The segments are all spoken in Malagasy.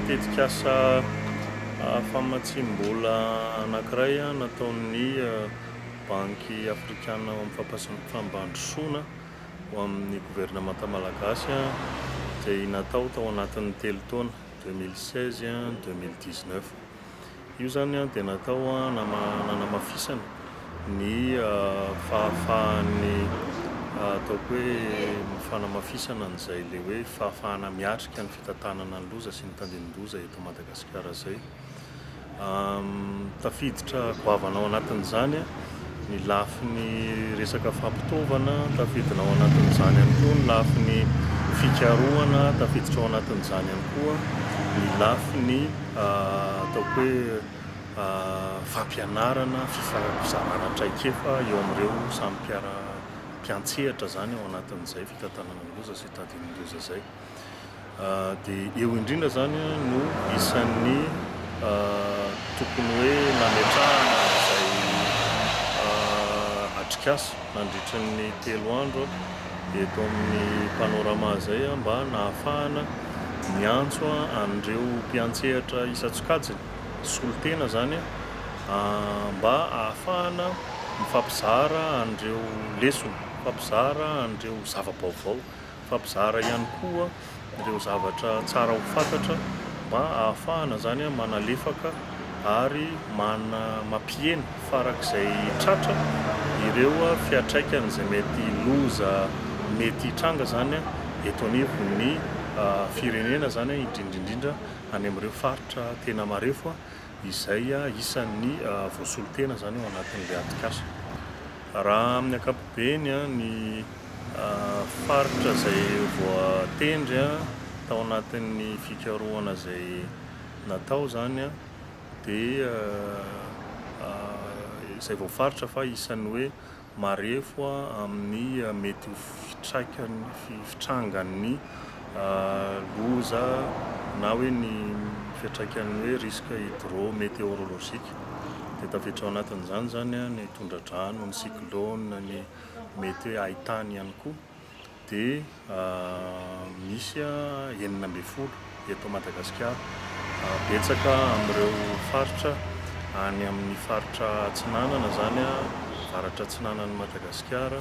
Tetikasa famatsiam-bola anankiray nataon'ny Banky Afrikana ho amin'ny fampandrosoana ho amin'ny governemanta malagasy izay natao tao anatin'ny telo taona, 2016, 2019. Io izany dia natao nanamafisana ny fahafahan'ny ataoko hoe fanamafisana an'izay ilay hoe fahafahana miatrika ny fitantanana ny loza sy ny tandindon-doza eto Madagasikara izay. Tafiditra goavana ao anatin'izany ny lafiny resaka fampitaovana, tafidina ao anatin'izany ihany koa ny lafiny fikarohana, tafiditra ao anatin'izany ihany koa ny lafiny ataoko hoe fampianarana, fifampizarana traikefa eo amin'ireo samy mpiara mpiantsehatra izany ao anatin'izay fitantanana ny loza sy tandindon-doza izay. Dia eo indrindra izany no isan'ny tokony hoe nametrahana izay atrikasa nandritry ny telo andro eto amin'ny Panorama izay mba nahafahana niantso an'ireo mpiantsehatra isan-tsokajiny, solontena izany, mba ahafahana mifampizara an'ireo lesona, mifampizara an'ireo zava-baovao. Mifampizara ihany koa ireo zavatra tsara ho fantatra mba ahafahana izany manalefaka ary mampihena farak'izay tratra ireo fiantraikan'izay mety loza mety hitranga izany eto anivon'ny firenena izany indrindra indrindra any amin'ireo faritra tena marefo izay isan'ny voasolo tena izany ao anatin'ilay atrikasa. Raha amin'ny ankapobeny ny faritra izay voatendry tao anatin'ny fikarohana izay natao izany dia izay voafaritra fa isan'ny hoe marefo amin'ny mety ho fitraikan'ny fitrangan'ny loza na hoe ny fiantraikan'ny hoe risque hydro-météorologique dia tafiditra ao anatin'izany izany ny tondra-drano, ny cyclone, ny mety hoe haintany ihany koa dia misy 16 eto Madagasikara. Betsaka amin'ireo faritra any amin'ny faritra atsinanana izany, avaratra atsinanan'i Madagasikara,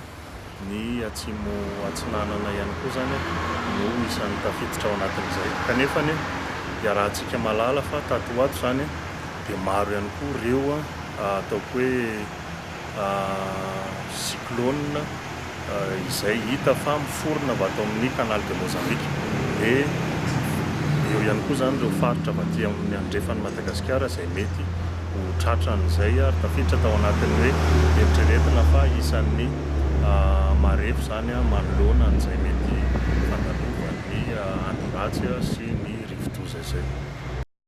ny atsimo atsinanana ihany koa izany no isan'ny tafiditra ao anatin'izay. Kanefa anie iarahantsika mahalala fa tato ho ato izany dia maro ihany koa ireo ataoko hoe cyclone izay hita fa miforona avy ato amin'ny Canal de Mozambique dia eo ihany koa izany ireo faritra avy aty amin'ny andrefan'i Madagasikara izay mety ho tratran'izay ary tafiditra tao anatin'ny hoe eritreretina fa isan'ny marefo izany manoloana an'izay mety fandalovan'ny andro ratsy sy ny rivodoza izay.